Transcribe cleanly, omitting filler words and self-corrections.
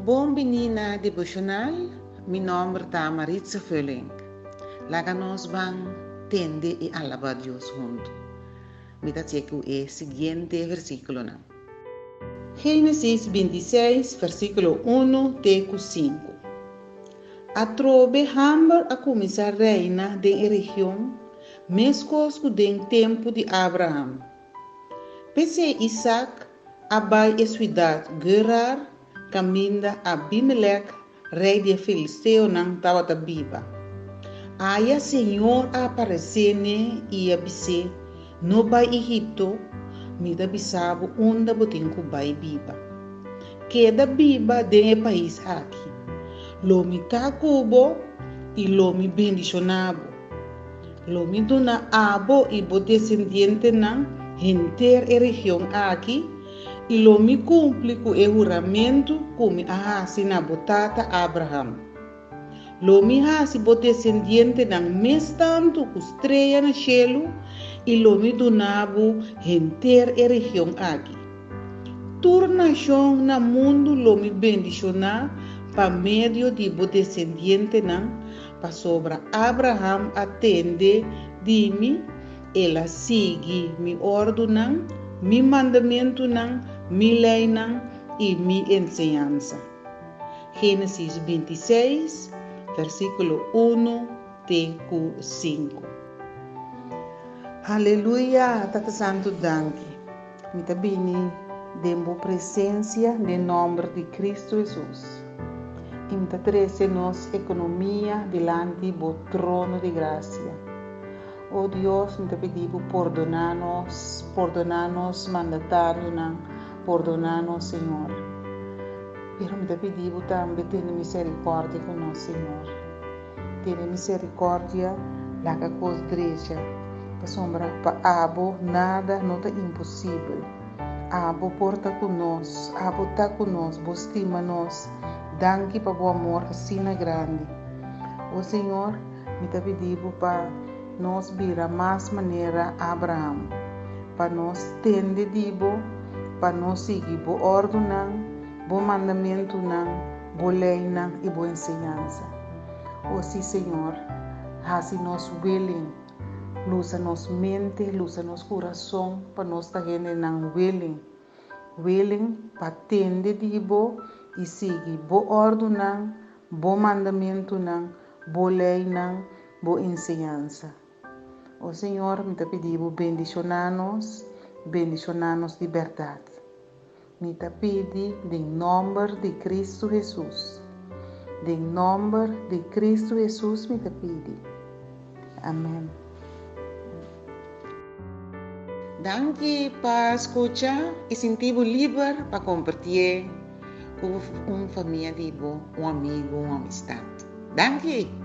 Bon bini na Devocional, mi nomber ta Maritza Veuling. Laga nos ban tende i alaba Dios huntu. Mi ta check ku e siguiente versikulonan. Génesis 26, versíkulo 1 te ku 5. Atrobe hamber a kuminsá reina den e region, meskos ku den tempu di Abraham. P'esei Isak a bai e siudat Gerar, kaminda Abimelek, rei di e filisteonan, tabata biba. Aya señor a aparesé n'e i a bis'é, No bai Egipto, mi ta bisa bo unda bo tin ku bai biba. Keda biba den e pais aki. Lo mi ta ku bo i lo mi bendishoná bo. Lo mi duna abo i bo desendientenan henter e region aki, i lo mi kumpli ku e huramentu ku mi a hasi na bo tata Abraham. Lo mi hasi bo desendientenan mes tantu ku strea na shelu, i lo mi duna bo henter e region aki. Tur nashon na mundu lo mi bendishoná pa medio di bo desendientenan, pasobra Abraham a tende di mi, el a sigui mi òrdunan, mi mandamentunan, mi leinan i mi enseñansa. Génesis 26, versíkulo 1 te ku 5. Aleluya! Tata Santu, danki. Mi ta bini den bo presensia den nòmber di Kristu Hesus. I mi ta trese nos ekonomia dilanti bo trono di grasia. O Dios, mi ta pidi bo pordoná nos, pordoná nos mandatarionan, pordoná nos, Señor. Pero mi ta pidi bo tambe tene miserikòrdia ku nos, Señor. Tene miserikòrdia, laga kos drecha, pasobra pa abo nada no ta imposibel. Abo por ta ku nos, abo ta ku nos, bo stima nos. Danki pa bo amor asina grandi. O Señor, mi ta pidi bo pa nos bira mas manera Abraham, pa nos tende di bo, pa nos sigui bo òrdunan, bo mandamentunan, bo leinan i bo enseñansa. O sí, Señor, hasi nos willing, lusa nos mente, lusa nos kurason pa nos ta hendenan willing, willing pa tende di bo i sigui bo òrdunan, bo mandamentunan, bo leinan, bo enseñansa. O Señor, mi ta pidi bo bendishoná nos, bendishoná nos di bèrdat. Mi ta pidi den nòmber di Kristu Hesus. Den nòmber di Kristu Hesus mi ta pidi. Amèn. Danki pa skucha i sinti bo liber pa kompartié ku un famia di bo, un amigu, un amistat. Danki!